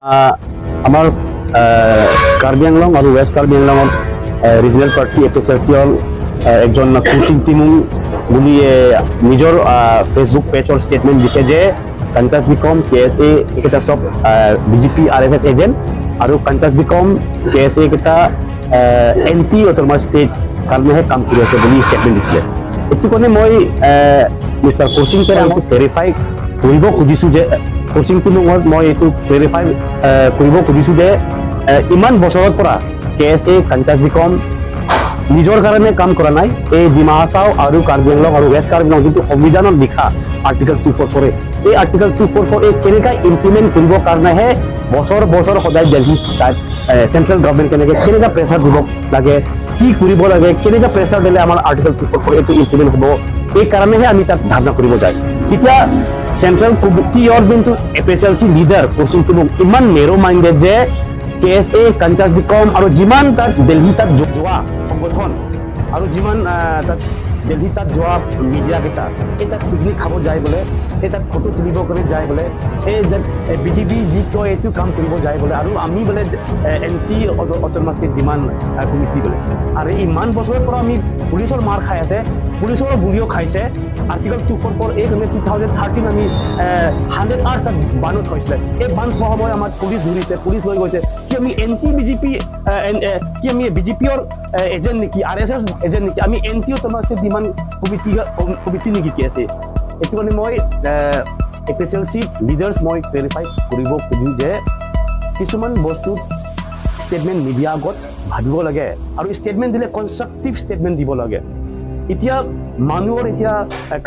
আমাৰ কাৰ্বি আংলং আৰু ৱেষ্ট কাৰ্বি আংলঙৰ ৰিজনেল পাৰ্টি এপিএছএলচিৰ একজন কুচিং টিমুং বুলি নিজৰ ফেচবুক পেজৰ ষ্টেটমেণ্ট দিছে যে কঞ্চাছ ডিকম, কেএছএ এইকেইটা চব বিজেপি, আৰএছএছ এজেণ্ট আৰু কঞ্চাছ ডিকম, কেএছএ কেইটা এণ্টি অট'নমাছ ষ্টেট কাৰণেহে কাম কৰি আছে বুলি ষ্টেটমেণ্ট দিছিলে। এইটো কাৰণে মই মিষ্টাৰ কৌচিং তেৰাং ক্লেৰিফাই কৰিব খুজিছোঁ যে কৌচিং টিমুঙত মই এইটো ক্লেৰিফাই কৰিব খুজিছোঁ যে ইমান বছৰৰ পৰা কেএছএ, কঞ্চাছ ডিকম নিজৰ কাৰণে কাম কৰা নাই। এই ডিমা হাছাও আৰু কাৰ্বি আংলং আৰু ৱেষ্ট কাৰ্বি আংলং যোনটো সংবিধানত লিখা আৰ্টিকল 244, এই আৰ্টিকল 244 কেনেকৈ ইমপ্লিমেণ্ট কৰিবৰ কাৰণেহে বছৰ বছৰ সদায় দিল্লী তাত চেণ্ট্ৰেল গভৰ্ণমেণ্ট কেনেকৈ কেনেকৈ প্ৰেছাৰ দিব লাগে, কি কৰিব লাগে, কেনেকৈ প্ৰেছাৰ দিলে আমাৰ আৰ্টিকল 244 এইটো ইমপ্লিমেণ্ট হ'ব, এই কাৰণেহে আমি তাত ধাৰণা কৰিব যায়। তেতিয়া চেণ্ট্ৰেল কমিটিৰ যোনটো এপিএছএলচি লিডাৰ কৌচিং টুমুং ইমান নেৰ' মাইণ্ডেড যে কেএছএ, কঞ্চাছ ডিকম আৰু যিমান তাত দিল্লী তাত যোৱা সংগঠন আৰু যিমান তাত দিল্লী তাত যোৱা মিডিয়া কেইটা, এই তাত পিকনিক খাব যায় বোলে, এই তাত ফটো তুলিব কাৰণে যায় বোলে, এই বিজেপি যি কয় এইটো কাম কৰিব যায় বোলে আৰু আমি বোলে এণ্টি অট'নমাছ ডিমাণ্ড কমিটি বোলে। আৰু ইমান বছৰৰ পৰা আমি পুলিচৰ মাৰ খাই আছে, পুলিচৰ গুলিও খাইছে। আৰ্টিকল 244 এই কাৰণে 2013 আমি 100 আৱাৰ্ছ তাত বানত হৈছিলে। এই বান থোৱা সময় আমাক পুলিচ ধৰিছে, পুলিচ লৈ গৈছে। কি আমি এণ্টি বিজেপি, কি আমি বিজেপিৰ এজেণ্ট নেকি, আৰএছএছ এজেণ্ট নেকি? আমি এণ্টি অট'নমাছ ডিমাণ্ড কমিটি নেকি কি আছে? এইটো কাৰণে মই এপিএছএলচি লিডাৰ্ছ মই ক্লেৰিফাই কৰিব খোজোঁ যে কিছুমান বস্তুত ষ্টেটমেণ্ট নিদিয়াৰ আগত ভাবিব লাগে আৰু ষ্টেটমেণ্ট দিলে কনষ্ট্ৰাক্টিভ ষ্টেটমেণ্ট দিব লাগে। এতিয়া মানুহৰ এতিয়া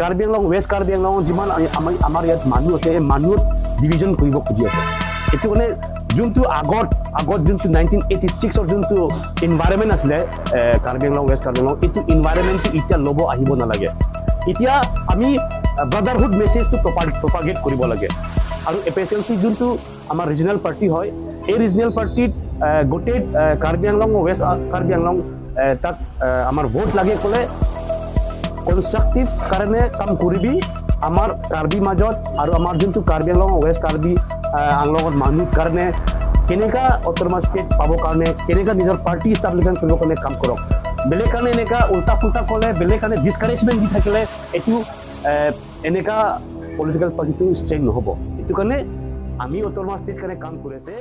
কাৰ্বি আংলং, ৱেষ্ট কাৰ্বি আংলং যিমান আমাৰ ইয়াত মানুহ আছে, এই মানুহত ডিভিজন কৰিব খুজি আছে। এইটো মানে যোনটো আগত যোনটো 1986ৰ যোনটো ইনভাইৰমেণ্ট আছিলে কাৰ্বি আংলং, ৱেষ্ট কাৰ্বি আংলং, এইটো ইনভাইৰমেণ্টটো এতিয়া ল'ব আহিব নালাগে। এতিয়া আমি ব্ৰাদাৰহুড মেছেজটো প্ৰপাগেট কৰিব লাগে। আৰু এপিএছএলচি যোনটো আমাৰ ৰিজনেল পাৰ্টি হয়, এই ৰিজনেল পাৰ্টিত গোটেই কাৰ্বি আংলং, ৱেষ্ট কাৰ্বি আংলং তাত আমাৰ ভোট লাগে ক'লে কনষ্ট্ৰাক্টিভ কাৰণে কাম কৰিবি। আমাৰ কাৰ্বি মাজত আৰু আমাৰ যোনটো কাৰ্বি আংলং, ৱেষ্ট কাৰ্বি আংলঙত মানুহ কাৰণে কেনেকা অট'নমাছ ষ্টেট পাবৰ কাৰণে, কেনেকা নিজৰ পাৰ্টি ইষ্টাব্লিছমেণ্ট কৰিবৰ কাৰণে কাম কৰক। বেলেগ কাৰণে এনেকা উল্টা পুল্টা ক'লে, বেলেগ কাৰণে ডিছকাৰেজমেণ্ট দি থাকিলে এইটো এনেকা পলিটিকেল পাৰ্টিটো ষ্ট্ৰেং নহ'ব। এইটো কাৰণে আমি অট'নমাছ ষ্টেট কাৰণে কাম কৰি আছে।